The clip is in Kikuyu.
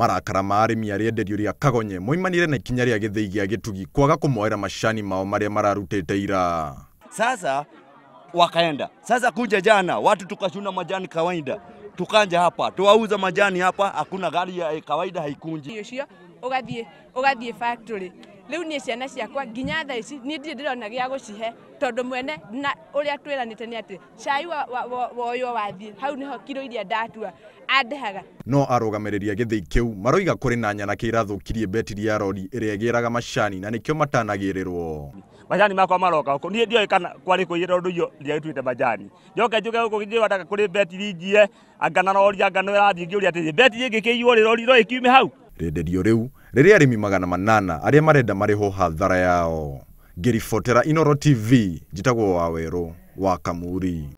Marakara ma arĩmi arĩa enderio rĩa Kagonye moimanire na ikinya rĩa gĩthĩi gĩa Gĩtugi kwaga kũmoera macani mao marĩa mararutĩte ira. Sasa wakaenda sasa kuja jana watu tukashuna majani kawaida, tukanja hapa tuwauza majani hapa, hakuna gari ya kawaida haikunji. Ucio ugathie factory riu nie ciana ciakwa nginya thaa ici nie ndirĩ ndĩrona gĩa gũcihe tondu mwene na ũrĩa twĩranĩte nĩ atĩ cai woywo wathiĩ hau nĩho kiro iria ndatua andehaga. No arũgamĩrĩri a gĩthĩi kĩu maroiga kũrĩ na nyanake irathũkirie betiri ya rori ĩrĩa ĩgĩraga macani na nĩkĩo matanagĩrĩrwo. Majani makwa maroka huko niĩ ndiũĩ kana kwarĩ kũiyĩra ũndũ ũyũ ndiagĩtuĩte majani njoke njuke gũkũ njĩwataga kũrĩ betiri njie anga na rori anga no ĩrathiĩ ngĩũria atĩrĩ betiri ĩngĩkĩiywo rĩ rori no ĩkiume hau. Rĩenderio rĩu rĩrĩ arĩmi 800 arĩa marenda marĩhwo hathara yao. Ngĩribotera Inooro TV, njĩtagwo Wawerũ wa Kamuri.